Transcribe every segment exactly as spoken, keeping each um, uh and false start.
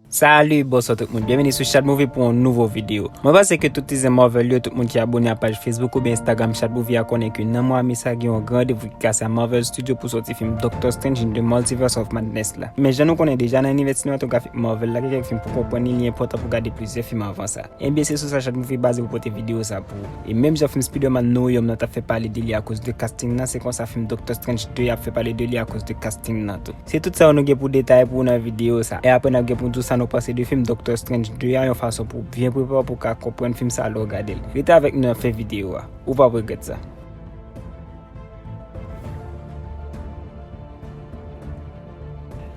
Salut, bonswa tout moun. Byenvini sou Shadmovie pou yon nouvo videyo. Mwen panse ke tout tizan Marvel yo, tout moun ki abone a paj Facebook oubyen Instagram Shadmovie a konnen ke nan mwa me sa gen yon gran randevou ki kase a Marvel Studio pou sòti fim Doctor Strange in the Multiverse of Madness la. Men jan nou konnen deja nan inivè sinematografik Marvel la, gen kèk fim pou konprann li, li enpòtan pou gade plizyè fim anvan sa. Ebyen, se sou sa Shadmovie baze pou pote videyo sa pou ou. E menm jan fim Spider-Man No Way Home nan t ap fè pale de li akoz de casting nan, se konsa fim Doctor Strange de a ap fè pale de li akoz de casting nan tou. Se tout sa yo nou gen pou detay pou w nan videyo sa. E apre n ap gen pou n di w sa nou panse de fim Doctor Strange de a yon fason pou w byen prepare w pou w ka konprann fim sa lè w gade l. Rete avèk nou nan fen videyo a. Ou p ap regrèt sa.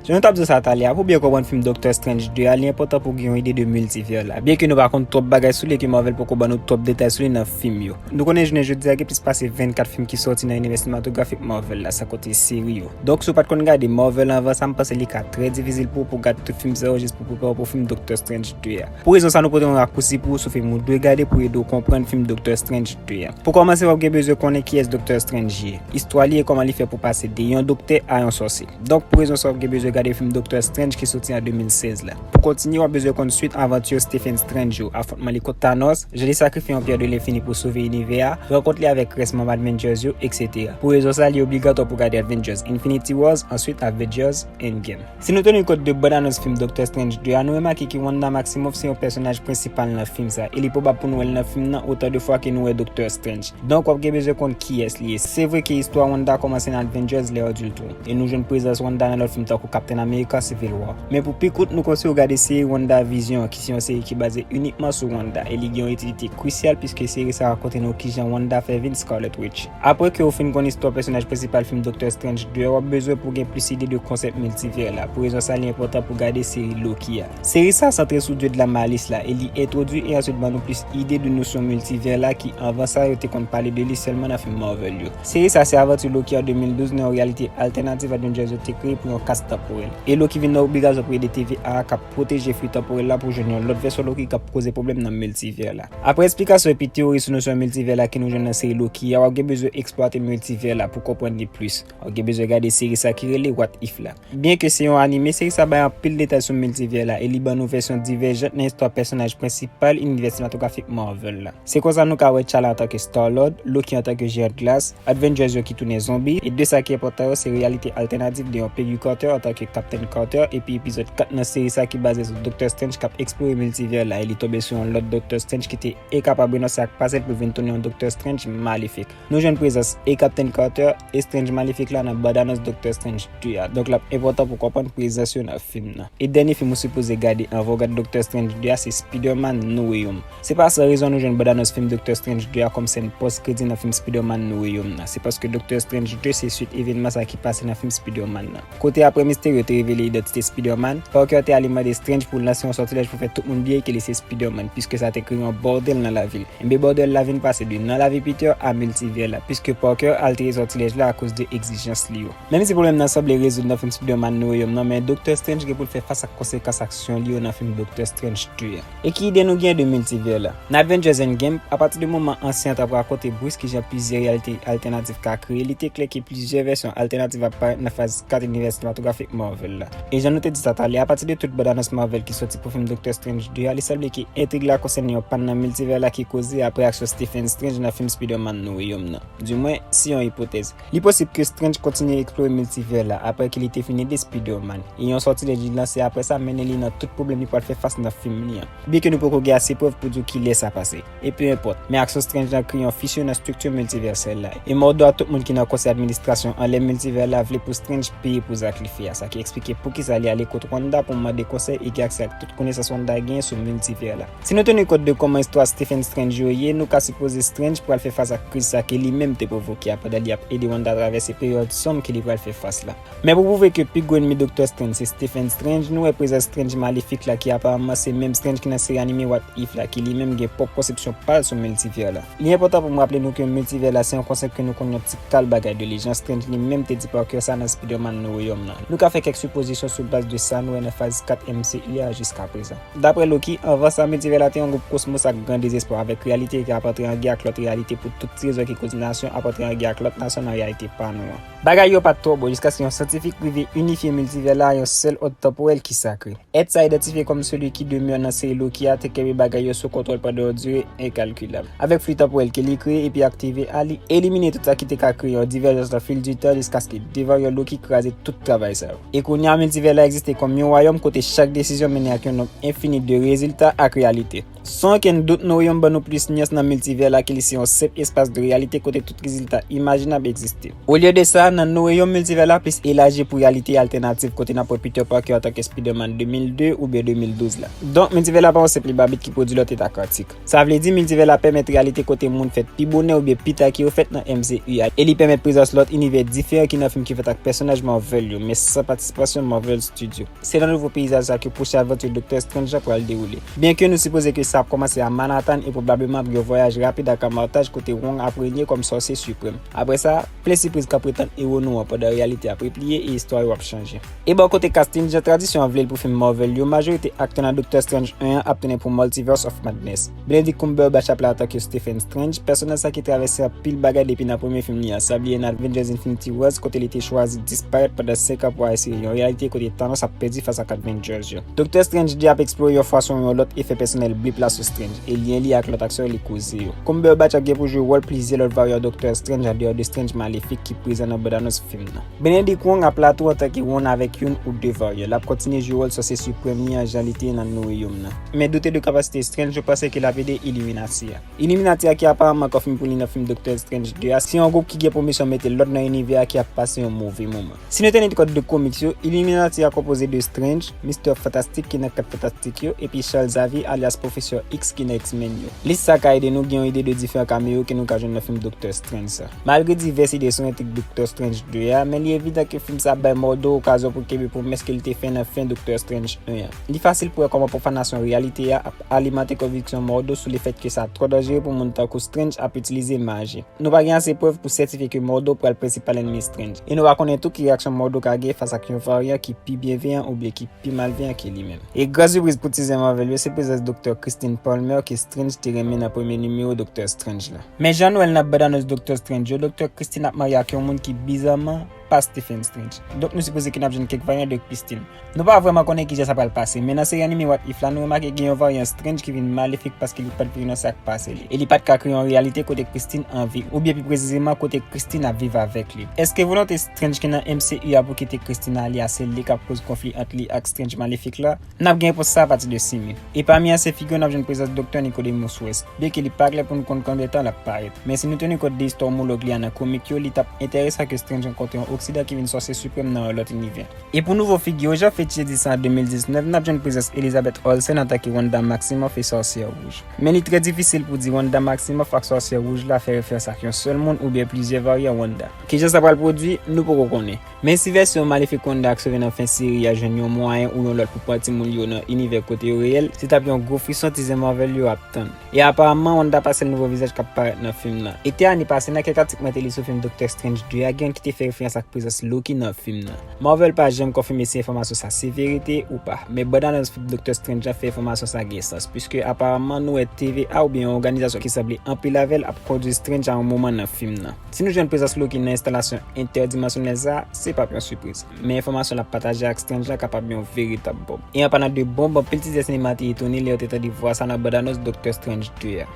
Jan nou t ap di w sa talè a, pou w byen konprann fim Doctor Strange de a, li enpòtan pou w gen yon ide de miltivè la. Byenke nou pa konn twòp bagay sou li, ke Marvel poko ban nou twòp detay sou li nan fim yo. Nou konnen jounen jodi a gen plis pase vennkat fim ki sòti nan inivè sinematografik Marvel la, san konte seri yo. Donk, si w pa t konn gade Marvel anvan sa, m panse li ka trè difisil pou w pou w gade tout fim sa yo jis pou w prepare w pou fim Doctor Strange de a. Pou rezon sa, nou pote yon rakousi pou ou sou fim ou dwe gade pou ede w konprann fim Doctor Strange de a. Pou kòmanse, w ap gen bezwen konnen kiyès Doctor Strange ye, istwa li e kòman li fè pou pase de yon doktè a yon sòsye. Donk, pou rezon sa, w ap gen bezwen gade fim Doctor Strange ki soti an de mil sèz la. Pou kontinye, w ap bezwen konn swit avanti Stephen Strange yo, afwontman li kont Thanos, jan li sakrifye yon pyè de lenfini pou sove inivè a, rankont li avèk rès manm Avengers yo, etsetera. Pou rezon sa, li obligatwa pou gade Avengers Infinity Wars, answit Avengers Endgame. Si nou teni kont de bann anons fim Doctor Strange de a, nou remake ke Wanda Maximoff se yon pèsonaj prensipal nan fim sa, e li pwobab pou nou wè l nan fim nan otan de fwa ke nou wè Doctor Strange. Donk, w ap gen bezwen konn kiyès li ye. Se vre ke istwa Wanda kòmanse nan Avengers Lè Adult Three, e nou jwenn prezans Wanda nan lòt fim tankou Captain America Civil War. Men pou pi kout, nou konseye w gade seri WandaVision an, ki se yon seri ki baze inikman sou Wanda, e li gen yon itilite krisyal piske seri sa rakonte nou kijan Wanda fè vin Scarlet Witch. Apre ke w fin konn istwa pèsonaj prensipal fim Doctor Strange de a, w ap bezwen pou w gen plis ide de konsèp miltivè la. Pou rezon sa, li enpòtan pou w gade seri Loki a. Seri sa santre sou dye de la malis la, e li entwodui e answit ban nou plis ide de nosyon miltivè la ki, anvan sa, yo te konn pale de li sèlman nan fim Marvel yo. Seri sa se avanti Loki an de mil douz nan yon reyalite altènativ Avengers yo te kreye pou yon kas tanporèl. E Loki vin nan obligasyon pou ede T V A a k ap pwoteje fwi tanporèl la pou jwenn yon lòt vèsyon Loki k ap koze pwoblèm nan miltivè la. Apre esplikasyon epi teyori sou nosyon miltivè la ke nou jwenn nan seri Loki a, w ap gen bezwen eksplwate miltivè la pou konprann li plis. W ap gen bezwen gade seri sa ki rele What If la. Byenke se yon anime, seri sa bay anpil detay sou miltivè la e li ban nou vèsyon divèjan nan istwa pèsonaj prensipal inivè sinematografik Marvel la. Se konsa nou ka wè T'Challa antanke Star-Lord, Loki antanke jeyan glas, Avengers yo ki tounen zonbi, e de sa ki enpòtan yo se reyalite altènatif de yon Peggy Carter antanke Captain Carter, epi epizòd kat nan seri sa ki baze sou Doctor Strange k ap eksplore miltivè la e li tonbe sou yon lòt Doctor Strange ki te enkapab renonse ak pase l pou vin tounen yon Doctor Strange malefik. Nou jwenn prezans e Captain Carter e Strange malefik la nan bann anons Doctor Strange de a, donk l ap enpòtan pou w konprann prezans yo nan fim nan. E dènye fim ou sipoze gade anvan w gade Doctor Strange de a se Spider-Man No Way Home. Se pa san rezon nou jwenn bann anons fim Doctor Strange de a kòm sèn pòs kredi nan fim Spider-Man No Way Home nan. Se paske Doctor Strange de se swit evènman sa ki pase nan fim Spider-Man nan. Kote apre Mysterio te revele idantite Spider-Man, Parker te ale mande Strange pou l lanse yon sòtilèj pou fè tout moun bliye ke li se Spider-Man, piske sa te kreye yon bòdèl nan lavil. Ebyen bòdèl la vin pase de nan lavi Peter a miltivè la, piske Parker altere sòtilèj la akoz de egzijans li yo. Menm si pwoblèm nan sanble rezoud nan fim Spider-Man No Way Home nan, men Doctor Strange gen pou l fè fas ak konsekans aksyon li yo nan fim Doctor Strange de a. E ki ide nou gen de miltivè la? Nan Avengers Endgame, apati de moman ansyen an t ap rakonte Bruce kijan plizyè reyalite altènatif ka kreye, li te klè ke plizyè vèsyon altènatif ap parèt nan faz kat inivè sinematografik Marvel la. E jan nou te di sa talè, apati de tout bann anons Marvel ki sòti pou fim Doctor Strange de a, li sanble ke entrig la konsène yon pàn nan miltivè la ki koze apre aksyon Stephen Strange nan fim Spider-Man No Way Home nan. Dimwen, se yon ipotèz. Li posib ke Strange kontinye eksplore miltivè la apre ke li te fin ede Spider-Man, e yon sòtilèj li lanse apre sa mennen li nan tout pwoblèm li pral fè fas nan fim li an. Byenke nou poko gen ase prèv pou di w kilè sa pase. E pe enpòt, men aksyon Strange lan kreye yon fisyon nan estrikti miltivèsèl la. E mòdo a tout moun ki nan konsèy administrasyon anlè miltivè la vle pou Strange peye pou zak li fè a, sa ki eksplike poukisa li ale kot Wanda pou mande konsèy e gen aksè ak tout konesans Wanda genyen sou miltivè la. Si nou teni kont de kòman istwa Stephen Strange yo ye, nou ka sipoze Strange pral fè fas ak kriz sa ke li menm te pwovoke a pandan li ap ede Wanda travèse peryòd sonm ke li pral fè fas la. Men pou pwouve ke pi gwo ènmi Doctor Strange se Stephen Strange, nou wè prezans Strange malefik la ki aparamman se menm Strange ki nan seri anime What If la, ki li menm gen pwòp konsepsyon pa l sou miltivè la. Li enpòtan pou m raple nou ke miltivè la se yon konsèp ke nou konn yon ti kal bagay de li, jan Strange li menm te di Parker sa nan Spider-Man No Way Home nan. Nou ka fè kèk sipozisyon sou baz de sa nou wè nan faz kat M C U a jiskaprezan. Dapre Loki, anvan sa, miltivè la te yon gwoup kosmos ak gran dezespwa, avèk reyalite ki ap antre an gè ak lòt reyalite pou tout ti rezon ki koz nasyon ap antre an gè ak lòt nasyon nan reyalite pa nou an. Bagay yo pa t twò bon jiskaske yon syantifik rive inifye miltivè la a yon sèl òd tanporèl ki sakre. Èd sa idantifye kòm seli ki demè nan seri Loki a te kenbe bagay yo sou kontwòl pandan yon dire enkalkilab. Avèk fli tanporèl ke li kreye epi aktive a, li elimine tout sa ki te ka kreye yon divèjans nan fil di tan jiskaske de varyan Loki kraze tout travay sa yo. E kounye a, miltivè la egziste kòm yon wayòm kote chak desizyon mennen ak yon nonb enfini de rezilta ak reyalite. San okenn dout, No Way Home ban nou plis nyans nan miltivè la ke li se yon senp espas de reyalite kote tout rezilta imajinab egziste. Olye de sa, nan No Way Home, miltivè la plis elaji pou reyalite altènativ kote n ap wè Peter Parker antanke Spider-Man de mil de oubyen de mil douz la. Donk, miltivè la pa yon senp libabit ki pwodui lòt eta kantik. Sa vle di, miltivè la pèmèt reyalite kote moun fèt pi bonè oubyen pi ta ke yo fèt nan M C U a, e li pèmèt prezans lòt inivè diferan ki nan fim ki fèt ak pèsonaj Marvel yo, men san patisipasyon Marvel Studio. Se nan nouvo peyizaj sa ke pwochen avanti Doctor Strange la pral dewoule. Byenke nou sipoze ke sa ap kòmanse a Manhattan e pwobableman ap gen yon vwayaj rapid ak anmataj kote Wong ap renye kòm sòsye siprèm. Apre sa, plen sipriz k ap retann ewo nou an pandan reyalite ap repliye e istwa yo ap chanje. E bò kote casting, jan tradisyon an vle l pou fim Marvel yo, majorite aktè nan Doctor Strange en an ap tounen pou Multiverse of Madness. Benedict Cumberbatch ap la antanke Stephen Strange, pèsonaj sa ki travèse anpil bagay depi nan premye fim li an, san bliye nan Avengers Infinity Wars kote li te chwazi disparèt pandan senk an pou asire yon reyalite kote Thanos ap pèdi fas ak Avengers yo. Doctor Strange de ap eksplore yon fason ou yon lòt efè pèsonèl blip la sou Strange e lyen li ak lòt aktè li koze yo. Cumberbatch ap gen pou jwe wòl plizyè lòt varyan Doctor Strange andeyò de Strange Malefic ki prezan nan bannannons fim nan. Benedict Wong ap la tou antanke Wong avèk youn ou de varyan. L ap kontinye jwe wòl sòsye siprèm li an jan li te ye nan No Way Home nan. Men doute de kapasite Strange, yo panse ke l ap ede Illuminati a. Illuminati a ki aparamman konfime pou li nan fim Doctor Strange de a, se yon gwoup ki gen pou misyon mete lòd nan inivè a ki ap pase yon move moman. Si nou teni kont de komiks yo, Illuminati a konpoze de Strange, Mister Fantastic ki nan Kat Fantastic yo, epi Charles Xavier alyas Pwofesè X ki nan X-Men yo. Lis sa ka ede nou gen yon ide de diferan cameo ke nou ka jwenn nan fim Doctor Strange sa. Malgre divès ide sou entrig Doctor Strange de a, men li evidan ke fim sa bay Mordo okazyon pou kenbe pwomès ke li te fè nan fen Doctor Strange en an. Li fasil pou wè kòman pwofanasyon reyalite a ap alimante konviksyon Mordo sou lefèt ke sa twò danjere pou moun tankou Strange ap itilize maji. Nou pa gen ase prèv pou sètifye ke Mordo pral prensipal ènmi Strange, e nou pa konnen tou ki reyaksyon Mordo ka gen fas ak yon varyan ki pi byenveyan oubyen ki pi malveyan ke li menm. E gran sipriz pou tizè Marvel yo, se prezans Doktè Christine Palmer ke Strange te renmen nan premye nimewo Doctor Strange la. Men jan nou wè l nan bannannons Doctor Strange yo, Doktè Christine ap marye ak yon moun ki bizarman pa Stephen Strange. Donk nou sipoze ke n ap jwenn kèk varyan de Christine. Nou pa vrèman konnen kijan sa pral pase, men nan seri anime What If la, nou remake gen yon varyan Strange ki vin malefik paske li pa t vle nan sa k pase li. E li pa t ka kreye yon reyalite kote Christine an vi, oubyen pi presizeman kote Christine ap viv avèk li. Èske volonte Strange ki nan M C U a pou kite Christine ale a se li k ap koz konfli ant li ak Strange malefik la? N ap gen repons sa apati de sis me. E pami ansyen figi yo, n ap jwenn prezans Doktè Nicodemus West, byenke li pa klè pou n konn konbyen tan l ap parèt. Men si nou teni kont de istwa omològ li a nan komik yo, li t ap enteresan ke Strange rankontre yon Oksidan ki vin sòsye siprèm nan yon lòt inivè. E pou nouvo figi yo, jan Feitiçe di sa an de mil diznèf, n ap jwenn prezans Elizabeth Olsen antanke Wanda Maximoff e Sòsyè Wouj. Men li trè difisil pou di Wanda Maximoff ak Sòsyè Wouj la fè referans ak yon sèl moun oubyen plizyè varyan Wanda. Kijan sa pral pwodui, nou poko konnen. Men si vèsyon malefik Wanda ak sove nan fen seri a jwenn yon mwayen ou yon lòt pou pran timoun yo nan inivè kote yo reyèl, se t ap yon gwo frison tizè Marvel yo ap tann. E aparamman, Wanda pa sèl nouvo vizaj k ap parèt nan fim nan. Ete ane pase, nan kèk atik mwen te li sou fim Doctor Strange de a, gen ki te fè referans ak prezans Loki nan fim nan. Marvel pa janm konfime si enfòmasyon sa se verite ou pa, men bannannons fim Doctor Strange la fè enfòmasyon sa gen sans, piske aparamman nou wè T V A oubyen yon òganizasyon ki sanble anpil avè l ap kondui Strange a yon moman nan fim nan. Si nou jwenn prezans Loki nan enstalasyon entèdimansyonèl sa a, se p ap yon sipriz. Men enfòmasyon l ap pataje ak Strange la kapab yon veritab bonm. E an palan de bonm, anpil tizè sinema te etone lè yo te tande vwa sa nan bannannons Doctor Strange de a.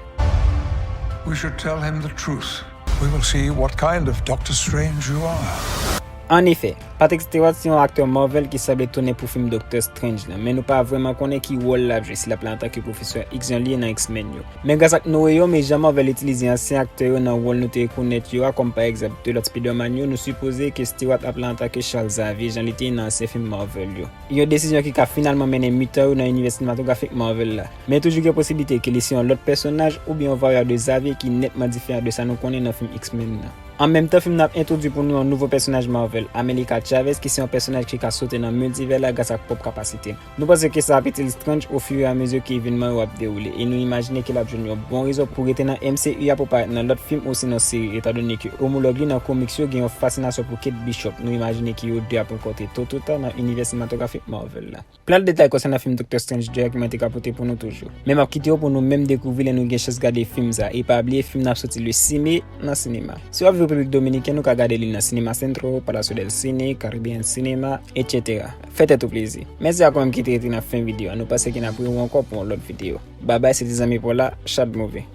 We should tell him the truth. We will see what kind of Doctor Strange you are. Annefè, Patrick Stewart se yon aktè Marvel ki sanble tounen pou fim Doctor Strange la, men nou pa vrèman konnen ki wòl l ap jwe, si l ap la antanke Pwofesè X jan li ye nan X-Men yo. Men gras ak No Way Home e jan Marvel itilize ansyen aktè yo nan wòl nou te rekonèt yo a, kòm pa egzanp de lòt Spider-Man yo, nou sipoze ke Stewart ap la antanke Charles Xavier jan li te ye nan ansyen fim Marvel yo. Yon desizyon ki ka finalman mennen mitan yo nan inivè sinematografik Marvel la. Men toujou gen posiblite ke li se yon lòt pèsonaj oubyen yon varyan de Xavier ki nètman diferan de sa nou konnen nan fim X-Men nan. An menm tan, fim nan ap entwodui pou nou yon nouvo pèsonaj Marvel, America Chavez, ki se yon pèsonaj ki ka sote nan miltivè la gras ak pwòp kapasite l. Nou panse ke sa ap itil Strange ofiramizi ke evènman yo ap dewoule, e nou imajine ke l ap jwenn yon bon rezon pou rete nan M C U a pou parèt nan lòt fim osinon seri, etandone ke omològ li nan komiks yo gen yon fasinasyon pou Kate Bishop. Nou imajine ke yo de ap rankontre tôt ou tard nan inivè sinematografik Marvel la. Pral detay konsènan fim Doctor Strange de a ki mwen te ka pote pou nou toujou. Men m ap kite yo pou nou menm dekouvri lè nou gen chans gade fim sa, e pa bliye fim nan ap soti le sis me nan sinema. Si w ap viv Repiblik Dominiken, ou ka gade li nan Cinema Centro, Palacio del Cine, Caribbean Cinema, et cetera. Fè tèt ou plezi. Mèsi a ou menm ki te rete nan fen videyo a. Nou panse ke n ap rewè ankò pou yon lòt videyo. Babay, se ti zanmi pa w la, Shadmovie.